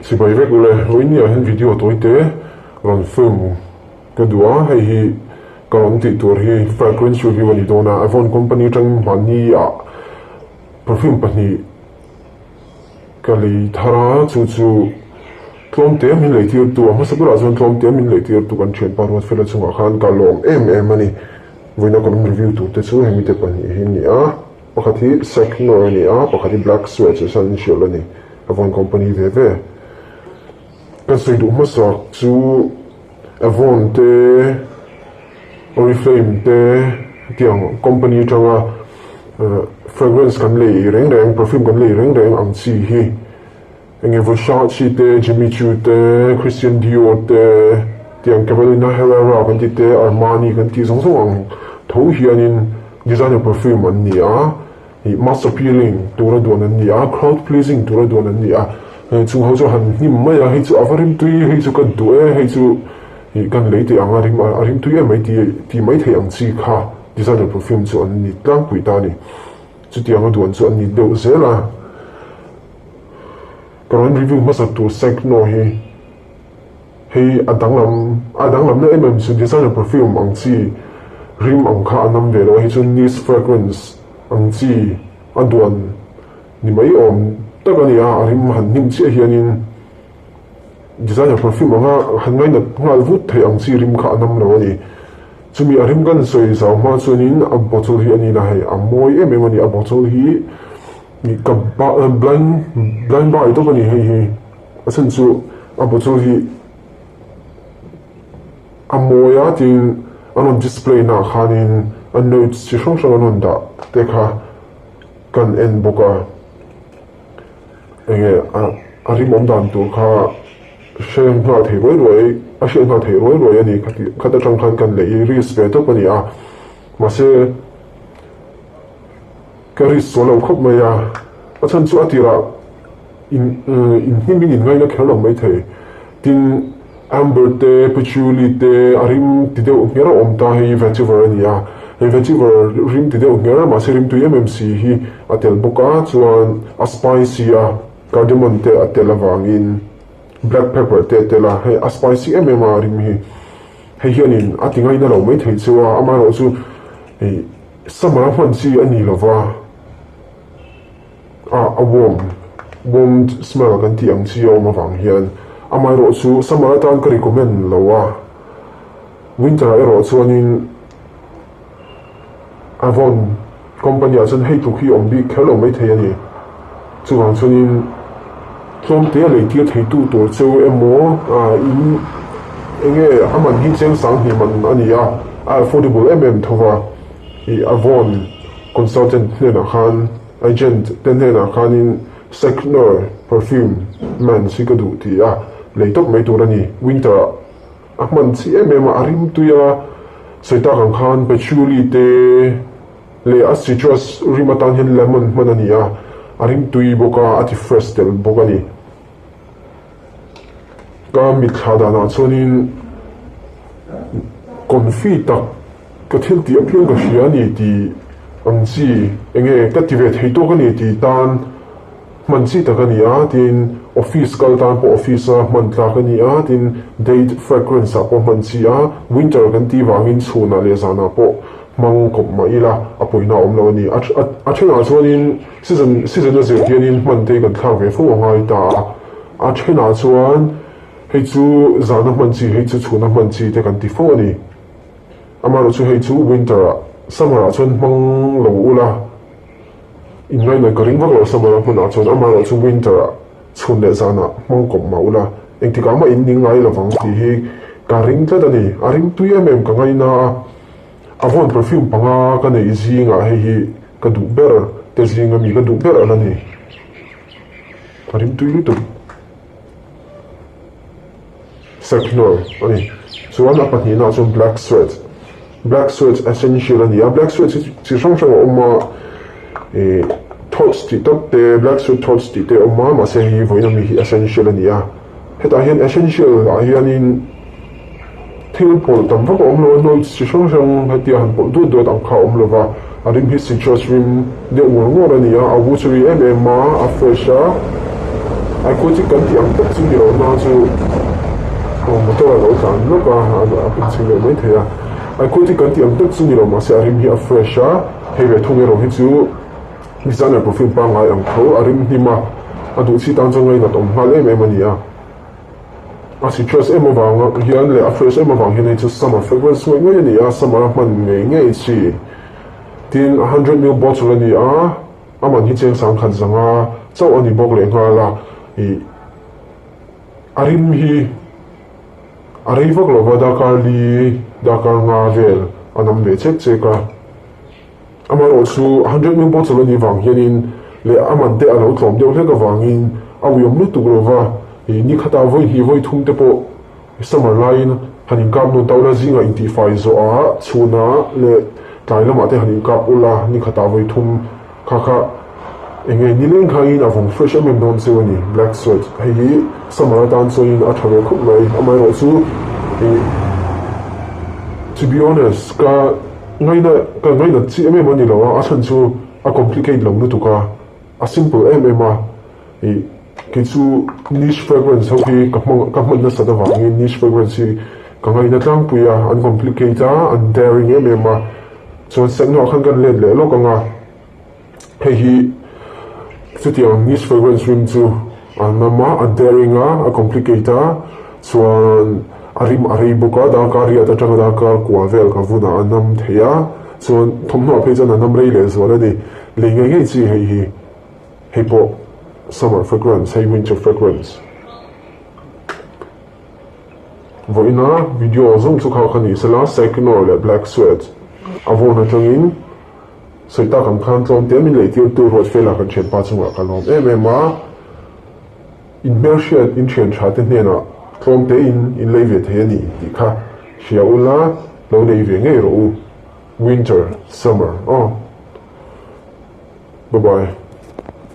Sipai vek ule, vawiin ah hian video tawi te rawn film ka duh a, hei hi ka rawn tih tur hi fragrance review a ni dawn a, Avon company atangin mahni ah perfume pahnih ka lei thar a, chu chu tlawm te min lei tir tu a hmasa berah chuan tlawm te min lei tir tu kan thianpa Ruatfela chungah khan ka lawm em em a ni, vawiin a ka rawn review tur te chu hemi te pahnih hi a ni a. Pakhat hi Secnor a ni a, pakhat hi Black Sweat Essential a ni. Avon company ve ve. Kan sawi duh hmasak chu Avon te, Oriflame te hetiang company atanga fragrance kan lei reng reng, perfume kan lei reng reng ang chi hi. Enge Versace te, Jimmy Choo te, Christian Dior te, tiang Carolina Herrera kan tih te, Armani kan tih zawng zawng ang tho hianin designer perfume an ni a, ih mass appealing tura duan an ni a, crowd pleasing tura duan an ni a, chung ho chu han hnim mai a, hei chu a va rimtui, hei chu ka duh e, hei chu ih kan lei teh ang a rim a rimtui em mai tih tih mai theih ang chi kha designer perfume chu an ni tlangpui ta a ni. Chutiang a duan chu an ni deuh zel a. Ka rawn review hmasa tur Secno hi hei a danglam a danglamna em em chu designer perfume ang chi rim ang kha a nam ve lo a hei chu niche fragrance ang chi a duan ni mai awm tak a ni a a rim han hnim chiah hianin designer perfume anga han ngainat nghal vut theih ang chi rim kha a nam lo a ni. Chumi a rim kan sawi zau hma chuanin a bottle hi a ni la hei a mawi em em a ni a bottle hi. Ka blind blind buy tawp a ni hei hi a chhan chu a bottle hi a mawi a tin an rawn display naah khanin a notes chi hrang hrang an rawn dah te kha kan en bawk a enge a a rimawm dan tur kha hre nghal thei ruai ruai a hriat nghal thei ruai ruai a ni khati khat atang khan kan lei risk ve tawp a ni a mahse. Ka risk sual lo khawp mai a, a chhan chu a tirah in inhnim in inngaina kher lo mai thei. Tin, amber te, patchouli te a rim ti deuh ngher a awm ta hei vetiver a ni a, hei vetiver rim ti deuh ngher mahse rim tui em em si hi a tel bawk a, chuan a spicy a, cardamom te a tel avangin black pepper te a tel a, hei a spicy em em a rim hi. Hei hianin a ti ngaina lo mai thei chu a, amaherawhchu hei. Summer a hman chi a ni lova, ah a warm, warmed smell kan tih ang chi a awm avang hian amaherawh chu summer atan ka recommend lo a, winter ah erawh chuanin Avon company ah chuan hei tluk hi awm bik kher lo maithei a ni. Chuvang chuanin tlawmte a lei tir theitu tur cheu emaw ah in enge a man hi cheng sang hnih man a ni a, a affordable em em tho va, ih Avon consultant hnenah khan agent te hnenah khanin Secnor perfume man hi ka duh tih a lei tawp mai tur a ni. Winter ah a hman chi em em a, a rimtui a sawi tak ang khan patchouli te. Leh a citrus rim atan hian lemon hman a ni a, a rim tui bawk a, a ti fresh tel bawk a ni. Ka mitthla danah chuanin confi tak ka thil tih apiang ka hria a ni tih ang chi enge ka ti ve thei tawk a ni tih tan hman chi tak a ni a, tin office kal tan pawh office a hman tlak a ni a, tin date fragrance ah pawh hman chi a, winter kan tih vangin chhunah leh zanah pawh hmang kawp mah ila a pawina a awm lo a ni. A thenah chuanin season season a zir hianin hman te kan thlak ve fo a ngai ta a, a thenah chuan hei chu zana hman chi hei chu chhuna hman chi te kan ti fo a ni. Amaherawhchu hei chu winter ah summer ah chuan hmang lo ula inngaihnaih ka ring vak lo summer a hmunah chuan amaherawhchu winter ah chhun leh zanah hmang kawp mah ula engtikah mah in ning ngai lovang tih hi ka ring tlat a ni. A ring tui em em ka ngaina a. A vawn perfume panga ka neih zingah hei hi ka duh ber te zinga mi ka duh ber a la ni. A rimtui lutuk. Secnor a ni. Chuan a pahnihna chuan black sweat. Black sweat essential a ni a. Black sweat hi chi hrang hrang a awm a. Ih thoughts tih tak te black sweat thoughts tih te a awm a mahse hei hi vawiin ami hi essential a ni a. Hetah hian essential ah hianin thil pawlh tam vak a awm lo a, notes chi hrang hrang hetia han pawlh duat duat ang kha a awm lo va, a rim hi citrus rim deuh ngawr ngawr a ni a, a watery em em a, a fresh a. Aquatic kan tih ang tak chu ni lo na chu aw motor a lo tlan lawk a a pin chhing leh mai thei a. Aquatic kan tih ang tak chu ni lo mahse a rim hi a fresh a, hei ve thung erawh hi chu designer perfume pangngai ang tho a rim hnim a, a duh chi tan chuan ngainat awm nghal em em a ni a. A citrus em avang hian leh a fresh em avang hian hei chu summer fragrance ngawih ngawih a ni a, summer a hman ngei ngei chi. Tin, 100 ml bottle a ni a, a man hi cheng sangkhat zanga chauh a ni bawk leh nghal a, ih a rim hi a rei vak lova darkar li darkar nga vel a nam ve chek chek a. Amaherawh chu 100 ml bottle a nih vang hianin leh a man te a lo tlawm deuh hlek avangin a uiawm lutuk lova, ih ni khatah vawi hnih vawi thum te pawh Summer laiin han inkap nawn ta ula, zingah intihfai zawhah chhunah leh tlai lamah te han inkap ula, ni khatah vawi thum kha kha eng nge nileng khangin a vawng fresh em em dawn cheu a ni. Black sweat hei hi summer atan chuanin a tha ve khawp mai. Amaherawh chu ih to be honest ka ngaina ka ngainat chi em em a ni lo a, a chhan chu a complicate lo lutuk a, a simple em em a ih. Kei chu niche fragrance ho hi ka hmang ka hman nasat avangin niche fragrance hi ka ngaina tlangpui a, an complicate a, an daring em em a, chuan Sangha khan kan let leh lawk ang a, hei hi chutiang niche fragrance rim chu a nam a, a daring a, a complicate a, chuan a rim a rei bawk a, darkar riat atanga darkar kua vel ka vunah a nam thei a, chuan thawmhnaw ah phei chuan a nam rei lehzual a ni, lei ngei ngei chi hei hi. Hei pawh summer fragrance, hei winter fragrance. Vawiina video zawng chu kha kha ni sela Sycamore leh Black Sweat a vawn atangin sawi tak ang khan tlawm te min lehtirtu Ruatfela kan thianpa chungah ka lawm em em a. In hmelhriat in thian tha te hnenah tlawm te in in lei ve thei a ni tih kha hria ula lo nei ve ngei rawh u. Winter, summer aw. Bye bye.